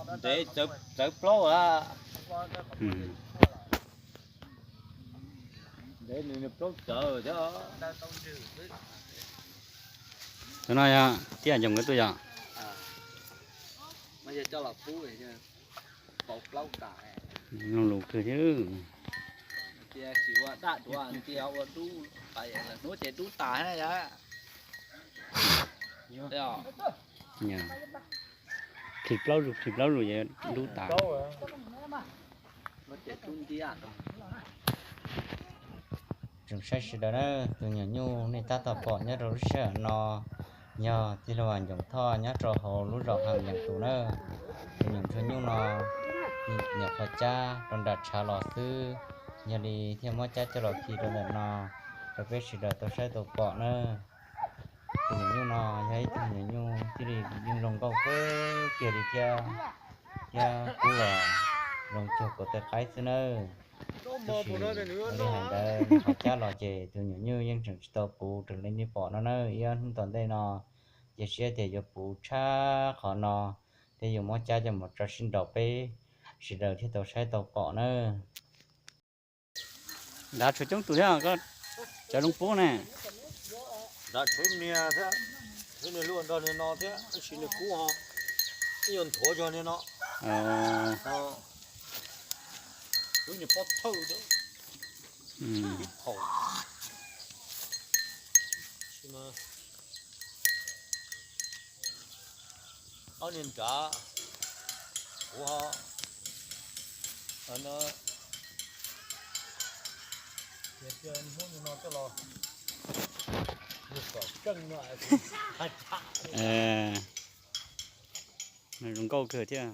Ntev txawv plaub a. Ntev nws plaub txawv thiab. Cov no yog Tij Ncoom nkawd tuaj yog. Coj los pub, pau plaub tas. Lus kawg thiab. Tias tsis ua daj duav, tias ua dub, hnub ces dub tas na yom. Phim plaub zus, phim plaub zus ces dub tas. Tsoom saib sawv daws na, tus nyuam nyuj nej tab tom pom nyob rau lub sij hawm no yog tij laug Ncoom Thoj nyob rau hauv lub zos Hawm Yees tus na. Tus nyuam ntsuag nyuj no nyuam qhuav cab rau nram tshav los xwb, yog li thiaj muab cab coj los khi rau ntawm no rau peb sawv daws tau saib tau pom na. Tus nyuam nyuj no yog ib tug nyuam nyuj thiaj li yeej zoo nkauj kawg kiag li thiab, thiab kub los zoo cuag kauv taw qaib xwb nawb. Tiam sis ua li hais ntawd nws qhov cab los ces tus nyuam nyuj yeej tseem tsis tau puv raws li nej pom no na. Ib ob hnub tom ntej no ces siab tias yuav puv tshaj qhov no, thiab yuav muab cab coj mus tso sib nraus peb sawv daws thiaj tau saib tau pom na. Nrad tshuav coob tus thiab, koj cov zoo pub ne. Nrad tshuav niag thiab, tshuav niag luaj nrog niag no thiab, tab sis niag kub ho ib nyuag nthuav zog niag no. Tshuav niag pob thawj thiab, ib phaum. Ob niag nrad, kuv ho, Hnub no coj los, kom tseej no, zoo nkauj kawg thiab.